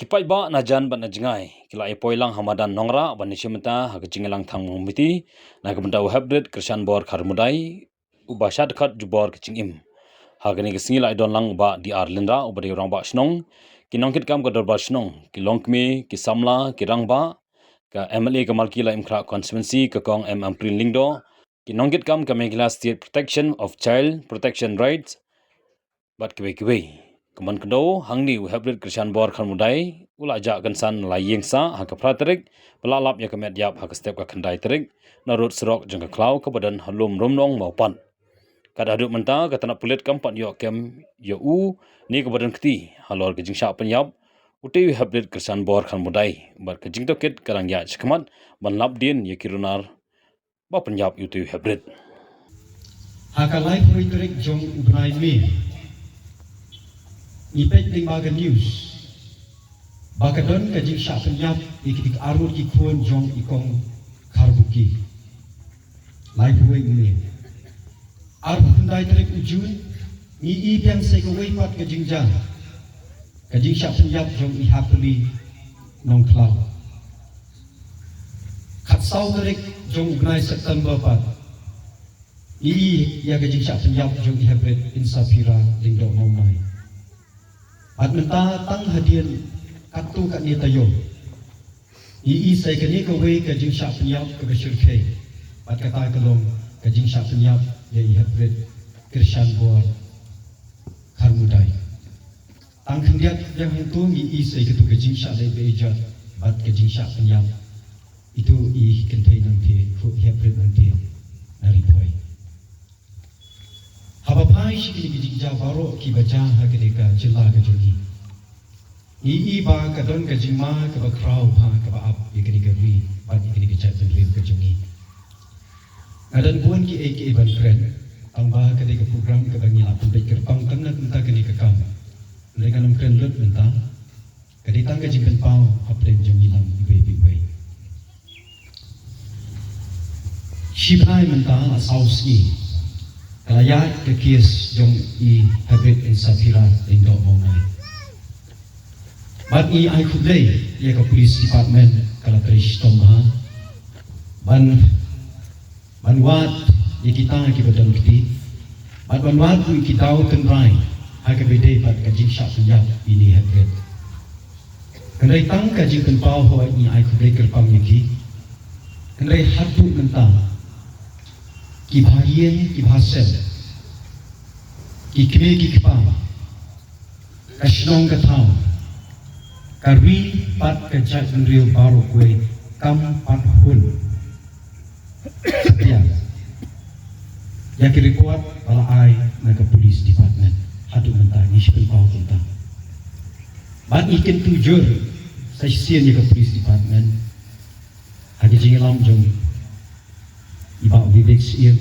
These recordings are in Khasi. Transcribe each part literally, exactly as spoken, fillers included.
Ki paidbah na jan bad na jngai ki la ïa poi lang ha madan Nongrah ban ïa shim bynta ha ka jingïalang thang mong miti na ka bynta u Heprit Krishan Bor Kharmudai, uba shad kat jubor ka jingim. Ha kane ka sngi la ïa don lang u Bah D R Lyngdoh, uba dei u Rangbah Shnong, ki nongkitkam ka Dorbar Shnong, ki longkmie, ki samla, ki rangbah, ka M L A ka Malki Laitumkhrah Constituency, ka Kong M Ampareen Lyngdoh, ki nongkitkam ka Meghalaya State Protection of Child Protection Rights, bad kiwei kiwei. Ka mon kyndoh hangne u Heprit Krishan Bor Kharmudai u la jah kynsan la ïing sah ha ka phra tarik, ba la lap ïa ka met ïap ha ka step ka khyndai tarik, na rud surok jong ka khlaw kaba don ha Lum Rumnong Mawpat. Kat haduh mynta ka tnat pulit kam pat ïoh kem ïa u ne kaba don kti halor ka jingshah pynïap utei u Heprit Krishan Bor Kharmudai, bad ka jingtohkit ka dang ïaid shakhmat ban lap dien ïa ki runar ba pynïap ïa utei u Heprit. Ha ka laiphew tarik jong u bnai May, ngi peit lyngba ka news ba ka don ka jingshah pynïap ïa ki dik arngut ki khun jong i Kong Kharbuki. Laiphew May. Arphew khyndai tarik u June, ngi i biang sa kawei pat ka jingjia, ka jingshah pynïap jong i Happily Nongkhlaw. Khatsaw tarik jong u bnai September pat, ngi i ïa ka jingshah pynïap jong i Heprit Insapira Lyngdoh Mawmai. Bad mynta tang hadien katto katne taïew, ngi i sa kane kawei ka jingshah pynïap kaba shyrkhei, bad kata ka long ka jingshah pynïap ïa i Heprit Krishan Bor Kharmudai. Tang khyndiat biang hangto ngi i sa ïa katu ka jingshah leit ba ïeit bad ka jingshah pynïap ïa utu i kynthei nongthied, Heprit nongthied na Ri Bhoi. Haba phai sha kine ki jingjia baroh kiba jia ha kane ka jylla ka jong ngi, ngi i ba ka don ka jingma kaba khraw bha kaba ap ïa kane ka ri bad ïa kane ka jaitbynriew ka jong ngi. Nga don bun kiei kiei ban kren, tangba ka dei ka program kaba ngi la pynbeit kyrpang tang na ka bynta kane ka kam. Hynrei ngan ym kren lut mynta. Ka dei tang ka jingpynpaw hapdeng jong ngi lang iwei pa iwei. Shi bnai mynta la saw sngi ka la ïaid ka case jong i Heprit Insapira Lyngdoh Mawmai. Bad ngi ai khublei ïa ka police department ka la trei shitom bha ban ban wad ïa kita kiba don kti, bad ban wad ruh ïa ki daw tynrai ha kaba ïadei bad ka jingshah pynïap ïa ine i Heprit. Hynrei tang ka jingpynpaw hooid ngi ai khublei kyrpang ïa ki. Hynrei haduh mynta ki bha ïing ki bha sem, ki kmie ki kpa, ka shnong ka thaw, ka ri bad ka jaitbynriew baroh kawei kam pat hun satia ïa ki report ba la ai na ka police department. Haduh mynta ngi shu pynpaw kumta. Bad ngi kyntu jur sa shisien ïa ka police department ha ka jingïalam jong i Bah Vivek Syiem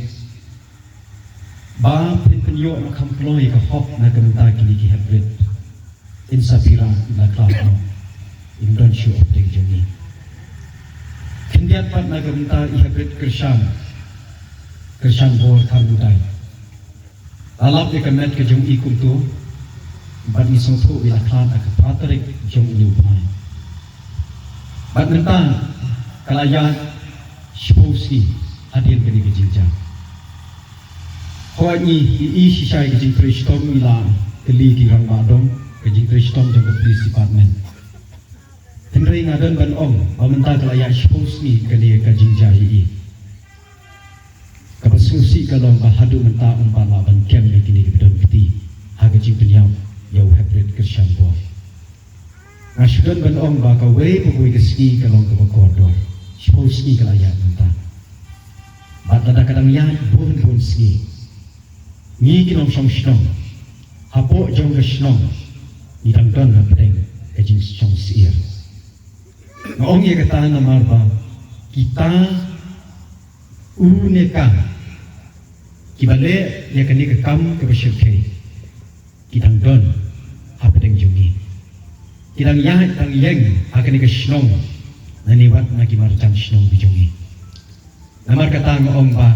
ba phin pynïoh noh kham kloi ïa ka hok na ka bynta kine ki Heprit Insapira, i la khlad noh, im don shuh hapdeng jong ngi. Khyndiat pat na ka bynta i Heprit Krishan, Krishan Bor Kharmudai. La lap ïa ka met ka jong i kumto, bad ngi sngewthuh ba i la khlad ha ka phra tarik jong une u bnai. Bad mynta ka la ïaid shiphew sngi hadien kane ka jingjia. Hooid ngi i shisha ïa ka jingtrei shitom, ngi la kylli ki rangbah dong, ka jingtrei shitom jong ka police department. Hynrei nga don ban ong ba mynta ka la ïaid shiphew sngi kane ka jingjia ïa i. Kaba sngewsih ka long ba haduh mynta ym pat lah ban kem ïa kine kiba don kti ha ka jingpynïap ïa u Heprit Krishan Bor. Nga shu don ban ong ba kawei pa kawei ka sngi ka long kaba kordor. Shiphew sngi ka la ïaid mynta. Bad lada ka dang ïaid bun bun sngi, ngi ki nongshong shnong hapoh jong ka shnong ngi dang don hapdeng ka jingshong syier. Nga ong ïa kata namar ba kita u ne ka kiba leh ïa kane ka kam kaba shyrkhei ki dang don hapdeng jong ngi. Ki dang ïaid dang ïeng ha kane ka shnong, na ne wat na ki marjan shnong ki jong ngi. Namar kata nga ong ba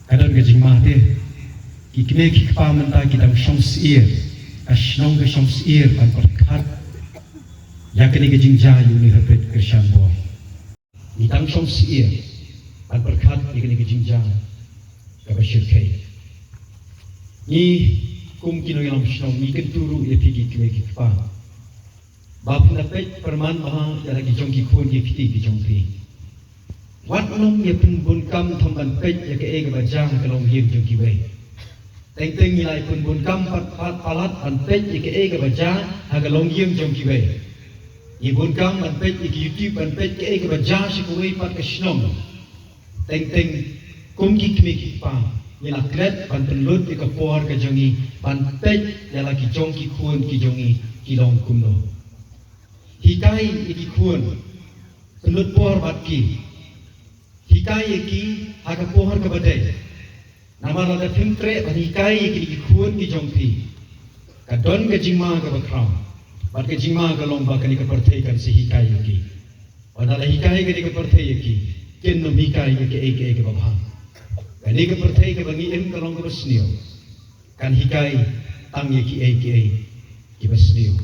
ka don ka jingma te, ki kmie ki kpa mynta ki dang shong syier, ka shnong ka shong syier ban pyrkhat Kane ka jingjia ïa une u hynrei kyrshan bor. Ngi tang shong syier ban pyrkhat ïa kane ka jingjia kaba shyrkhei. Ngi kum ki nongïalam shnong ngi kyntu ruh ïa phi ki kmie ki kpa ba phin da peit pyrman bha ïa la ki jong ki khun ki kti ki jong phi. Wat nym ïa pynbun kam tang ban peit ïa kaei kaba jia ha ka longïing jong kiwei. Teng teng ngi la ïa pynbun kam pat pat palat ban peit ïa kaei kaba jia ha ka longïing jong kiwei. Ngi bun kam ban peit ïa ki YouTube ban peit kaei kaba jia sha kawei pat ka shnong. Teng teng kum ki kmie ki kpa ngi la klet ban pynlut ïa ka por ka jong ngi ban peit ïa la ki jong ki khun ki jong ngi ki long kumno. Hikai ïa ki khun, pynlut por bad ki. Hikai ïa ki ha ka por kaba dei. Namar lada phim treh ban hikai ïa ki, ki khun ki jong phi, ka don ka jingma kaba khraw. Bad ka jingma ka long ba kane ka pyrthei kan sa hikai ïa ki. Lada la hikai kane ka pyrthei ïa ki, kin nym hikai ïa kaei kaei kaba bha. Kane ka pyrthei kaba ngi im ka long kaba sniew. Kan hikai tang ïa kiei kiei kiba sniew.